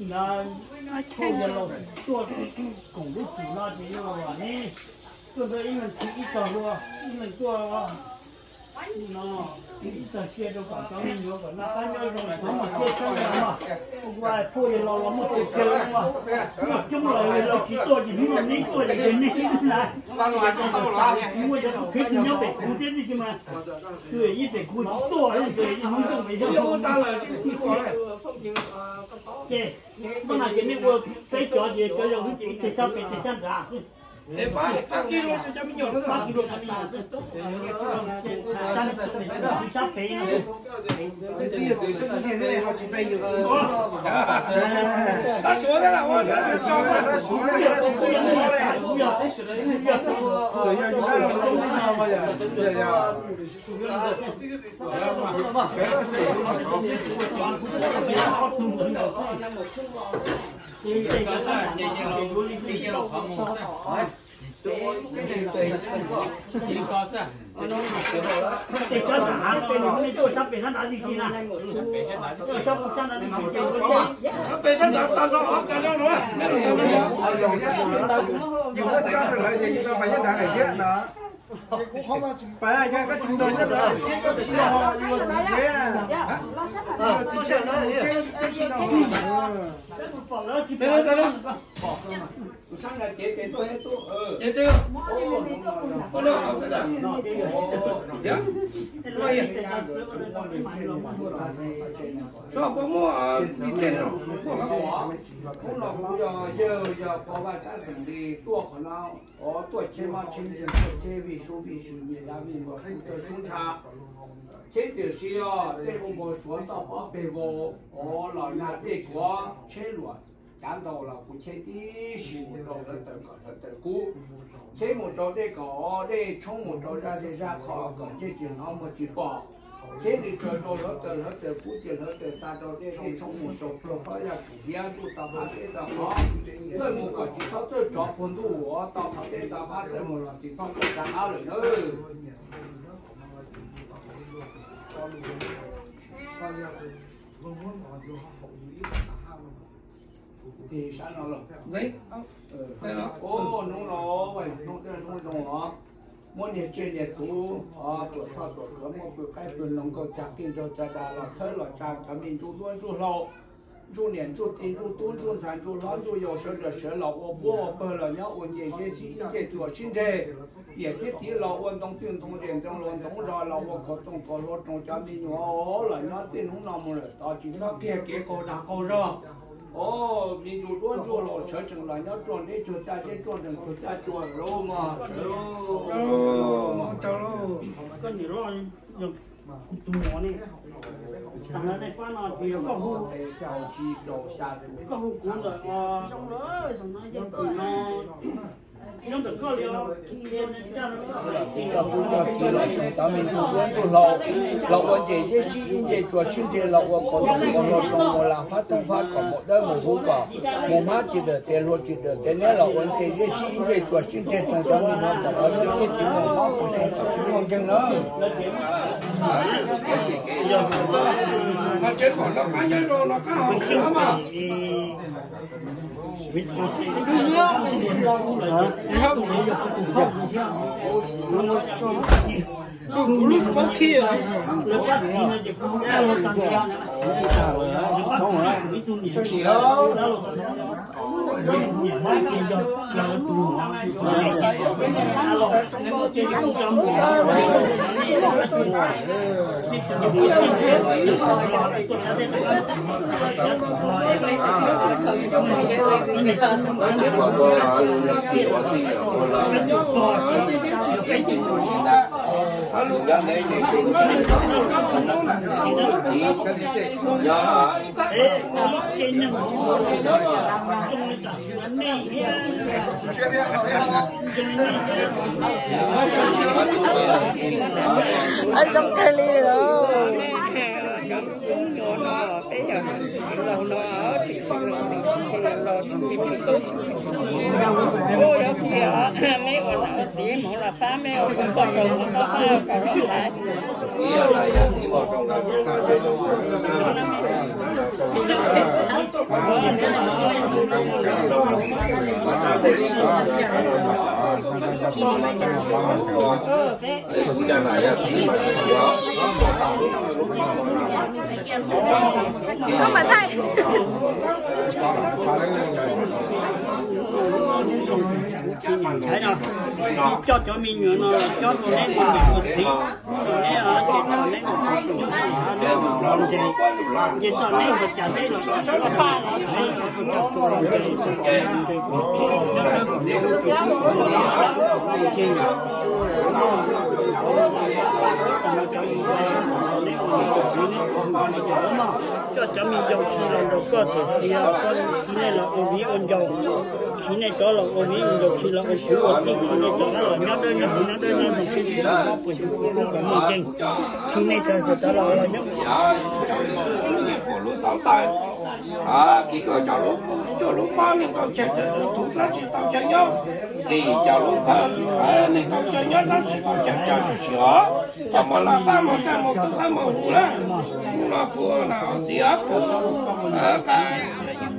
Ntawd, tuaj yog laus tuaj koom lub txim no ces yog ne, tuaj ntawd ib leeg txhij ib tog hlua, ib leeg tuaj no, ib tog sia rau kom cov me nyuam kom noj qab nyob zoo, thov mas cia txhob yog no, ua phuaj yog laus los muaj tes kiag los, muaj coob los laus tsis tuaj ces hnub no neb tuaj ces neb na. Muaj cov tub khib tug nyob pem kuv thiab tsis mas, tus ib pem kuv tsis tuaj, tus ib hnub ntuj pem yog. Ces muab no ces nej ua peb cov ces cov yau ces ib teg sab pem ib teg sab nrad xwb. Pab kis lus cov me nyuam, pab kis lus cov me nyuam xwb. Sab pem. Tab suav thiab ua tab suav tso, tab suav yog yus Peb sab nrad tag nrho, ob kab nrad no, neb los tau no. Yus muab coj rau lawv ces yus tau pais nyob nrad lawm thiab no. Pais, yog koj tsis nrog nyob nrad, koj tsis nrog ho yus los txiv tsev, yus los txiv tsev no ces koj tsis nrog ho. Tus sab nrad cev tes tuaj, tuaj, tuaj, tuaj, tso puas muaj vim tej no. Hnub no kuv yog yawg yog Pov Vaj Tsab xeem Lis tuaj qhov no, tuaj cheb mob cheb nkeeg, tuaj cheb vij sub vij sw, nyias dab vij npau suav txawj sub ntsha. Cheb tiam sis os, tej ua npau suav toj pob peg vau, ov los nag dej kuav tsheb luam cav ntau los kuv cheb tib si mus rau lawv taws kom lawv taws kub. Cheb mus rau dej kom dej tshoob mus rau zaj zej zaj qhov kom ntsej tsis hnov muag tsis pom. Cheb li tsaws rau lawv taws, lawv taws kub ces lawv taws xa rau dej, dej tshoob mus rau pluag hlob yaj tsum hiab ntuj tau qab teb tau qhov, txawj mus kom tsis txhob txawj rov puag ntuj uas tau qhov teb tau qab txawj mus los tsis txhob txawj tsa qab lawm nawb. Tis sab no los. Hnub no hnub zoo os, muab niag tsiaj niag txhu, tuam tshoj tuam kawv, muaj pw qaib pw noog, nkauj cag qij nraug cag dag los txhawb los tsa cov me ntsuj duab ntsuj hlauv, ntsuj niam ntsuj txiv ntsuj tub ntsuj ntxhais ntsuj hlob ntsuj yau sawv daws sawv los ua puab ua pawg los nyob ua nce zeb sib ib ncej tsuas sib nreg, niam thiab txiv los ua ntoo twj ntoo zes ntoo los ntoo zos los ua kaus tooj kaus hluas roos cov me nyuam los nyob txij hnub no mus lawm tod tsis txhob qiag kev qaug dag qaug zog. Os, me ntsuj duab ntsuj hlauv sawv tsees los nyob ruaj nreb cuag caj zeb ruaj nrees cuag caj tsua lawm mog, sawv lauj. Koj niam loj yog kuv tus muam ne, tag lawv nej pab no ces yog koj hu, koj hu kuv ntawm, nyob ntawm koj li os. Coj txwj coj ci los txog cov me ntsuj duab ntsuj hlauv los ua nce zeb sib ib ncej tsuas sib nreg los ua kaus tooj kaus hluas roos mus lam fab thoob fab kom mus dawb mus huv kom mus hmab tsis dawm tes hlua tsis dawm tes neb los ua nce zeb sib ib ncej tsuas sib nreg roos cov me nyuam kom los nyob txhiab tsis muaj mob puas xyoo kom tsis muaj nkeeg nawb. Zoo kawg li lauj. Koj mas thaij. Coj cov me nyuam no los coj rau neb tus niam tus txiv, neb ces neb mus tus nyob sab neb mus los ntes, ces txog neb ua cas neb los neb ua cas tus los ntes, nyob dawb kom neb lub tus tub los ntes. Cov me nyuam coj cov me nyuam khi los nraum koj tus, khi nej los ua viv ua ncaus, khi nej rov los ua viv ua ncaus, khi los ua kwv ua tij, khi nej rov qab los nyob dawb nyob huv nyob dawb nyob huv, puas yog kuv lub kom muaj nkeeg, khi nej rov los los nyob. Kis koj cov lub, cov lub pab neeg tau chaw, cov lub tub dab tsi tau chaw nyob, kis cov lub khawv neeg tau chaw nyob dab tsi tau chaw tsa tau siv os. Cov mos laj qab mos tag mos tub qab mos huv na, kuv no kuv na txiv kuv qab